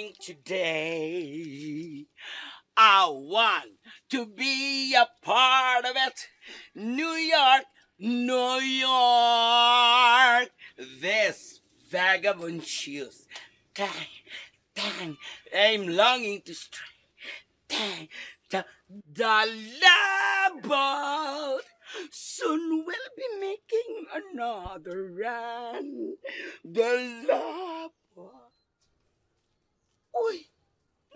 Happening today. I want to be a part of it. New York, New York. This vagabond shoes. Tang, tang. I'm longing to stray. Tang, tang. The love boat soon will be making another run. The love boat. Uy,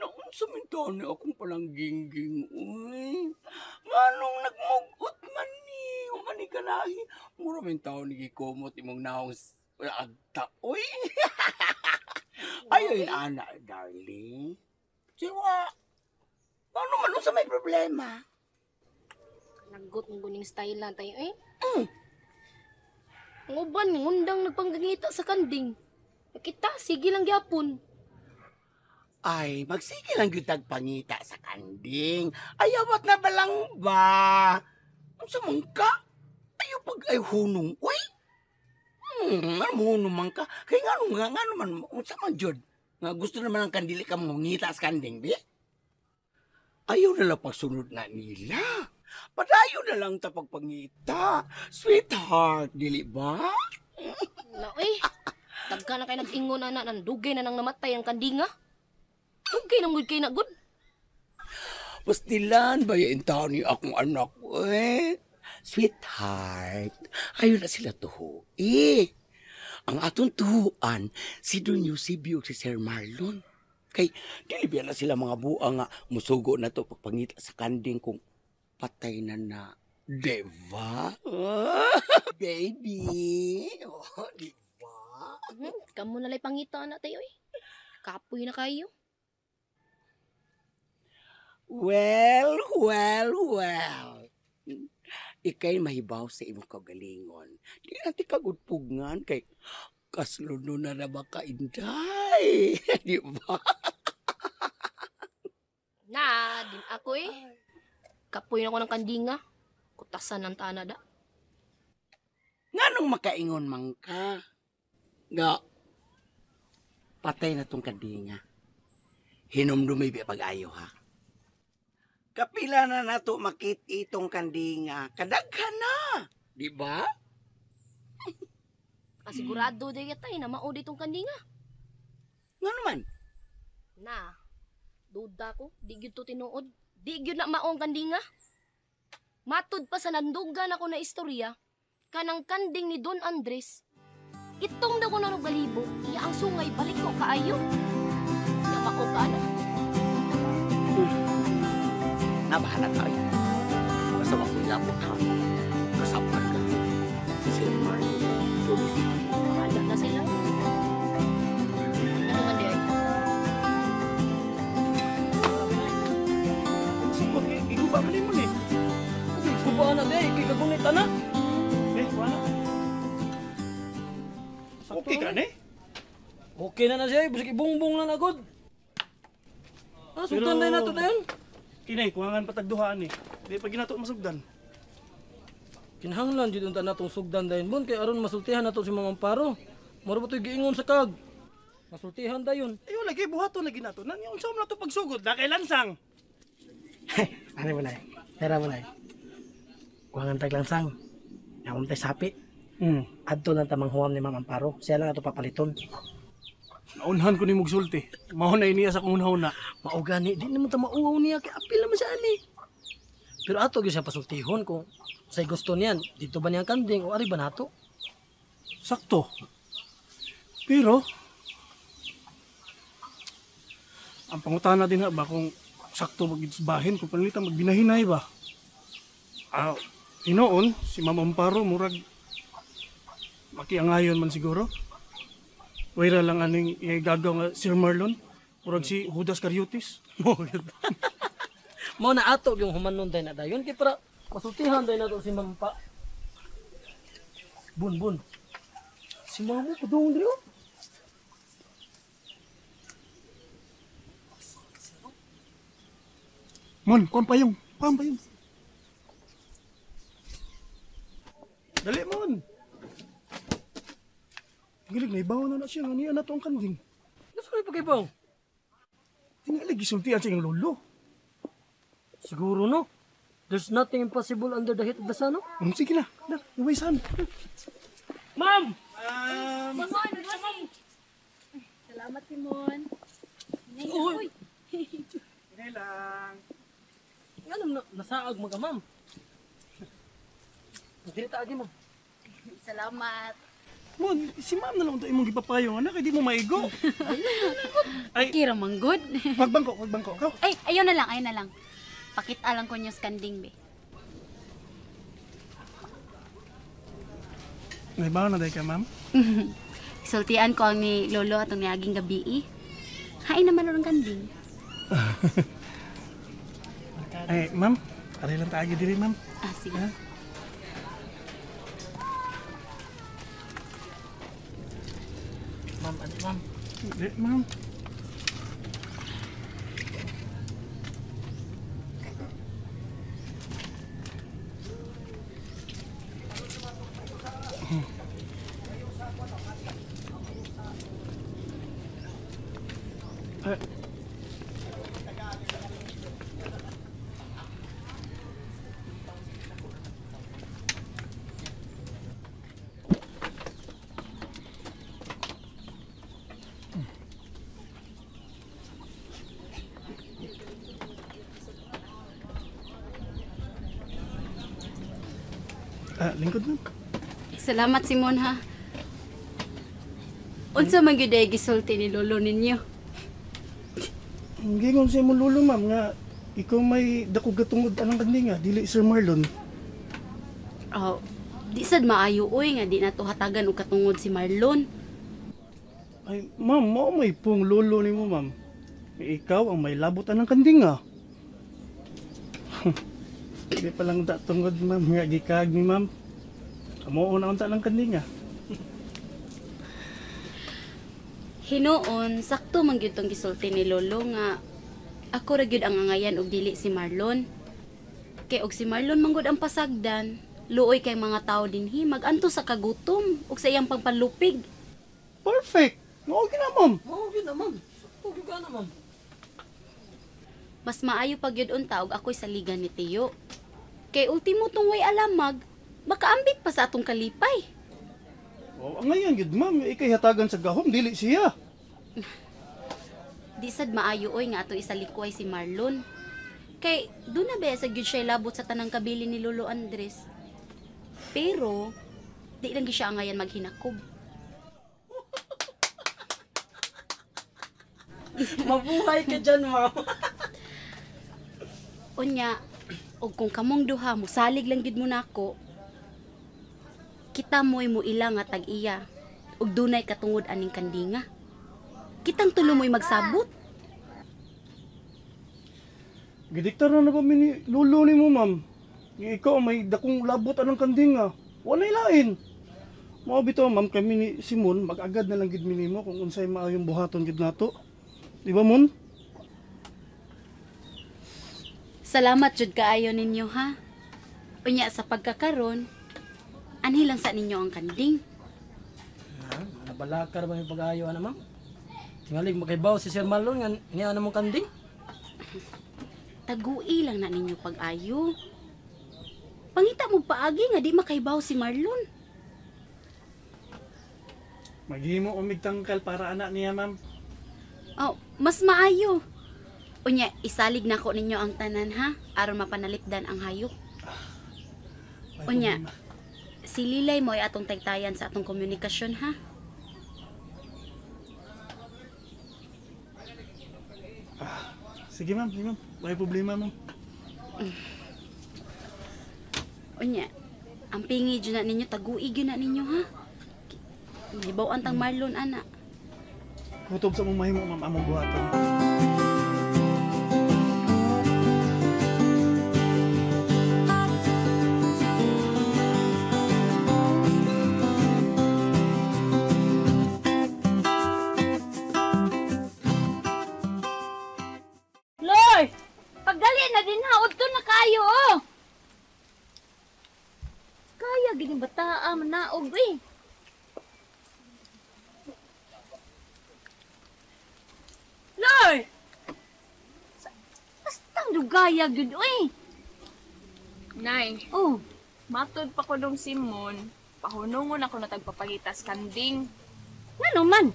naunsa man taon ni akong palanggingging, uy. Nganong nagmugot man ni, man ni ganahi. Mura man taon ni gikumot imong naong agta, uy. Ayaw yun, ana, darling. Siwa, ano man unsa may problema? Nagot mo guning style na tayo eh. Ang uban, ngundang nagpanggangita sa kanding. Kita, sige lang gyapon. Ay, magsige lang gyud pangita sa kanding. Ayawat na balang ba? Unsa man ka? Ayaw pag ay hunong, uy. Ano hunong man ka? Kay ngano nga, ngano man, unsa man jud? Nga gusto naman ang kandili ka mongita sa kanding, bi? Ayaw na lang pagsunod na nila. Padayon na lang ta pagpangita. Sweetheart, dili ba? Na eh. Dagka na kay nag-ingon ana nang dugay na nang namatay ang kandinga. Dugay na gud kay na gud. Pastilan ba yung taon ni akong anak, eh? Sweetheart, ayaw na sila tuho. Eh, ang atong tuhuan, si Don Eusebio ug si Sir Marlon. Kay, dili biya na sila mga buang nga musugo na to pagpangita sa kanding kung patay na na. Diba? Baby! Oh, diba? Kamo na lay pangita na tayo eh. Kapoy na kayo. Well, well, well. Ikay mahibaw sa imong kagalingon. Di natin kagudpugngan kay kasluno na na ba ka, Inday? Di ba? Na, din ako eh. Kapoy na ko ng kandinga. Kutasan ng tana da. Nganong makaingon man ka? Nga, patay na tong kandinga. Hinumdumi ba pag-ayo, ha? Kapila na nato makit itong kandinga. Kadaghan na. Di ba? Kasigurado di yatay na mao ditong kandinga. Nga naman? Na, duda ko, di gyud to tinuod. Di gyud na mao ang kandinga. Matud pa sa nandugan ako na istorya, kanang kanding ni Don Andres, itong daw ko na balibo, iya ang sungay balik ko kaayo. Ya mao ka na. Nabahala ka ay. Basta wa ko'y labot ha. Kasapan ka. Sir Marlon, Bahala na sila. Ano man di ay? Sugod kay iguba man nimo ni. Guba na di, kay kagunit ana. Eh, wala. Okay ka ni? Okay na na siya, bisag ibungbong na na gud. Ah, sugdan na nato dayon. Kinay, kuhangan patagduhaan ni. Di pa ginato masugdan. Kinahanglan jud unta natong sugdan dayon bon kay aron masultihan nato si Ma'am Amparo. Mura ba to'y giingon sa kag? Masultihan dayon. Ayo lagi buhaton lagi nato. Nan yung unsa man nato pagsugod na kay lansang. Ano mo na Pera mo na. Kuhangan tag langsang. Nakom tay sapi. Adto lang ta manghuam ni Ma'am Amparo. Siya lang ato papaliton. Naunhan ko ni mugsulti. Mao na iniya sa akong hunahuna. Mao gani di naman ta mauwaw niya kay apil naman siya ani. Pero ato gyud siya pasultihon kung say gusto niyan. Dito ba niya ang kanding o ari ba nato? Sakto. Pero ang pangutana din ha ba kung sakto magbahin kung panlita magbinahinay ba. Ah, hinoon si Ma'am Amparo murag makiangayon man siguro. Wala lang aning igagaw nga Sir Marlon, murag si Judas Cariotis. Mo gyud. Mao na ato yung humanon day na dayon kay para masultihan day nato si Ma'am pa. Bun bun. Si Mamo padung diri oh. Mon, kuan payong, kuan payong. Dali mon. Gilig na ibaw na na siya nga niya na to ang kanding. Nasa may pagkibaw? Tingali gisultian sa iyang lolo. Siguro no. There's nothing impossible under the heat of the sun, no? Sige na, na, iwaysan. Ma'am! Simon, ma'am. Salamat, Simon. Uy! Uy. Hinay lang. Nga naman, nasaag mga ma'am. Dili ta agi, ma'am. Salamat. Mon, si ma'am na lang ito imong gipapayo, anak, hindi mo maigo. Ay, Kira manggod. pagbangko, pagbangko. Ikaw. Ay, ayaw na lang, ayaw na lang. Pakita lang ko niyo sa kanding, be. Naibaw na dahil ka, ma'am. Sultian ko ang ni Lolo atong niaging gabi, eh. Hain naman ang kanding. Ay, ma'am, aray lang taagi diri, ma'am. Ah, sige. Ha? Ma'am, ano ma'am? Di, ma'am. Ay. Ah, lingkod, ma'am. Salamat, Simon, ha. Unsa man gyud ay gisulti ni Lolo ninyo? Ang gingon sa imong lolo, ma'am, nga ikaw may dako gatungod anang kanding nga, dili Sir Marlon. Oh, di sad maayo oy nga di nato hatagan og katungod si Marlon. Ay, ma'am, mao may pong lolo nimo, ma'am. Ikaw ang may labot anang kanding nga. Di pa lang ta tungod, ma'am, nga gikag ni ma'am. Amo na unta ng kanding nga. Hinuon, sakto man gyud tong gisulti ni Lolo nga ako ra gyud ang angayan og dili si Marlon. Kay og si Marlon manggod ang pasagdan, luoy kay mga tao dinhi maganto sa kagutom ug sa iyang pagpanlupig. Perfect. Mao gyud na, ma'am. Mao gyud na, ma'am. Sakto gyud ka na, ma'am. Mas maayo pa gyud unta og ako'y saligan ni Tiyo. Kay ultimo tong way alamag, baka ambit pa sa atong kalipay. Oh, angayan gyud, ma'am, ikay hatagan sa gahom dili siya. Di sad maayo oy nga atong isalikway si Marlon. Kay doon na ba sa gyud siya labot sa tanang kabili ni Lolo Andres. Pero di lang gyud siya angayan maghinakob. Mabuhay ka dyan, ma'am. Unya, og kung kamong duha mosalig lang gyud mo nako. Kita mo'y muila nga tag-iya ug dunay katungod aning kandinga. Kitang tulo mo'y magsabot. Gidiktar na na ba ni lolo nimo, ma'am? Nga ikaw ang may dakong labot anang kanding nga. Walay lain. Mao bitaw, ma'am, kami ni Simon mag-agad na lang gid mi nimo kung unsay maayong buhaton gid nato. Di ba, Mon? Salamat jud kaayo ninyo ha. Unya sa pagkakaron, anhi lang sa ninyo ang kanding. Ha? Nabalakar ba yung pag-ayo, ana, ma'am? Tingalig makaibaw si Sir Marlon nga niya na mong kanding. Tagui lang na ninyo pag-ayo. Pangita mo paagi nga di makaibaw si Marlon. Maghimo umig tangkal para anak niya, ma'am. Oh, mas maayo. Unya, isalig na ko ninyo ang tanan ha, aron mapanalipdan ang hayop. Ay, Unya. problema. Si Lilay mo ay atong taytayan sa atong komunikasyon ha. Sige, ma'am, sige, ma'am. Walay problema, ma'am. Unya, ang pingi dyan na ninyo, tagui gyud na ninyo ha. Mahibaw tang Marlon ana. Kutob sa mong mahimo, ma'am, among buhaton. Loy! Pagdali na din ha, udto na kayo oh. Kaya gini bata manaog eh. Loy! Ang dugaya gyud oy. Nay. Oh, Matod pa ko nung Simon, pahunungon ako na tagpapangitas kanding. Ngano man?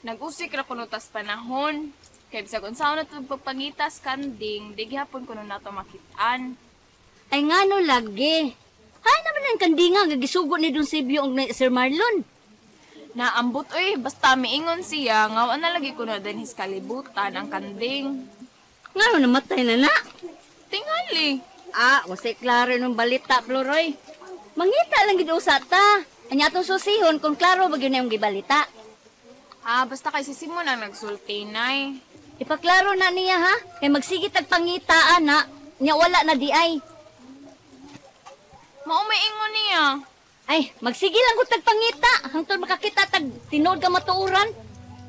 Nag-usik ra kuno tas panahon. Kay bisag unsaon na tagpapangitas kanding, di gihapon kuno nato makit-an. Ay ngano lagi. Hay naman ang kandinga nga gisugo ni Don Sebio og ni Sir Marlon. Naambot oy, basta miingon siya nga wa na lagi kuno dinhis kalibutan ang kanding. Ngano namatay na na? Tingali. Ah, wasay klaro nung balita, Floroy. Mangita lang gid usa ta. Anya atong susihon kung klaro ba gyud na yung gibalita. Ah, basta kay si Simon ang nagsulti, Nay. Ipaklaro na niya ha. Kay magsige tag pangita ana, nya wala na di ay. Mao may ingon niya. Ay, magsige lang ko tag pangita hangtod makakita tag tinuod ka matuoran.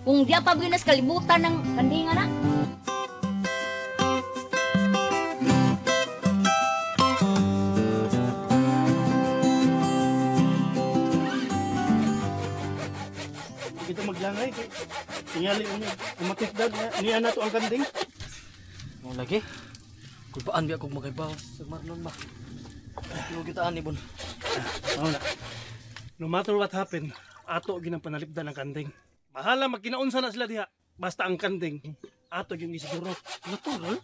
Kung di pa gyud nas kalibutan ng kandinga na. Kita maglangay kay tingali mo umatikdag niya na to ang kanding. Mo lagi. Kulbaan biya kog magaybaw sa Marlon ba. Tiyo kitaan ni Bon. Mao na. No matter what happened, ato ginang panalipdan ang kanding. Bahala magkinaunsa na sila diha. Basta ang kanding, ato gyud gisiguro. Natural.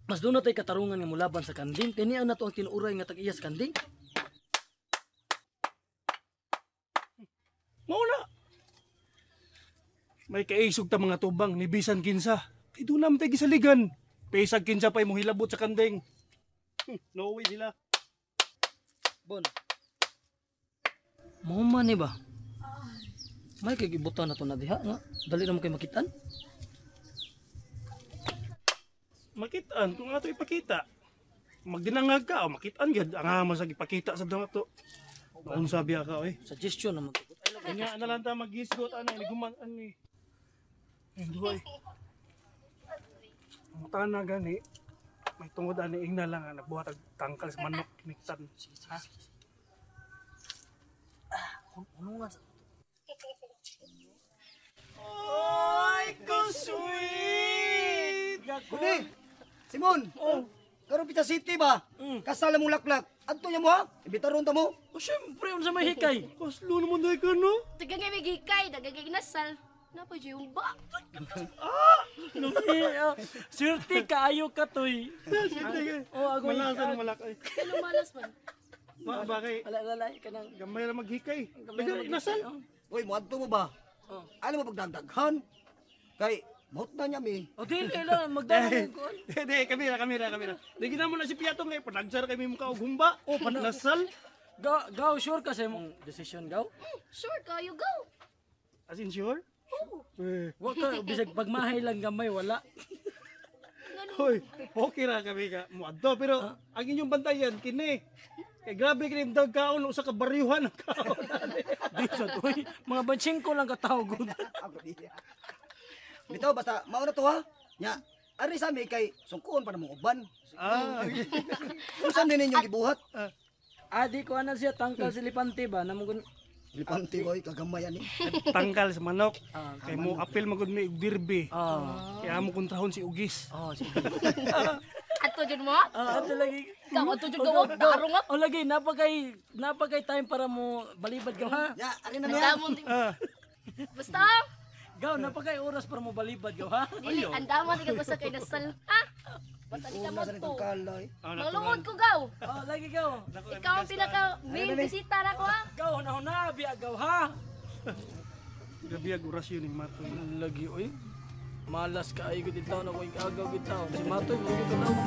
Mas doon na tay katarungan nga mulaban sa kanding. Kay niya na to ang tinuuray nga tag-iya sa kanding. Mao na. May kaisog ta mga tubang ni bisan kinsa. Kay doon naman tayo gisaligan. Pesag kinsa pa imong hilabot sa kanding. No way sila. Bon. Mao man ni ba? May kay gibutan na to na diha nga. Dali na mo kay makitan. Makitaan kung ato ipakita. Magdinangag ka o makitaan gyud ang amo sa gipakita sa dama to. Unsa biya ka oy? Suggestion naman to. Nga na lang ta maghisgot ana ni guman ani. Enjoy. Ang tana gani may tungod ani ingna lang nga nagbuhat og tangkal sa manok niktan. Ha? Hunungan sa Ay, ko sweet. Kuni, Simon. Oh. Karon pita city ba? Kasal mong laklak. Adto niya mo ha? Imbitaron ta mo. Oh, syempre unsa may hikay. Kaslo naman dai ka no. Daghang may gikay, daghang nasal. Napa yung ba? Ah! Swerte kaayo ka toy. Swerte ka. Oh, ako Malasan ang malakay. Lumalas man. Ma bakay. Ala ala kanang gamay ra maghikay. Daghang inasal. Uy, moadto mo ba? Oh. Ano mo pagdagdaghan? Kay mahut na niya mi. O dili lang magdala ko. Di, kamera, kamera, kamera. Di ginamo na si Piato ngay panagsar kay mong kaog humba. O panasal. Gaw, gaw sure ka sa imong decision gaw? Sure kayo go. As in sure? Oo. Eh. Wa ka bisag pagmahay lang gamay wala. Hoy, okay ra kami ka moadto pero ang inyong bantayan kini. Kay grabe kini dagkaon usa ka baryuhan ang kaon. Di sa toy, mga 25 lang ka tawo gud. Bitaw basta mao na to ha. Nya, ari sa mi kay sungkoon pa namong uban. Ah. Unsa ni ninyong gibuhat? Ah, di ko ana siya tangkal si Lipante ba namong Lipante oy kagamay ani. Tangkal sa manok. Kay mo apil magud mi og derby. Ah. Kay amo kontrahon si Ugis. Oh, si Ato jud mo? Ah, ato lagi. Ikaw ato jud gawa, tarong up. O lagi napakay time para mo balibad ka ha. Ya, ari na niya. Basta. Gaw, napakay oras para mo balibad ka ha. Dili, andama di ka basta kay nasal. Ha? Basta di ka mo to. Malungod ko gaw. Oh, lagi gaw. Ikaw ang pinaka main bisita na ko ha. Gaw, na biya gaw ha. Grabe ag orasyon ning Matoy. Lagi oy. Malas ka ay gud taon ako agaw gud taon. Si Matoy mo gud taon.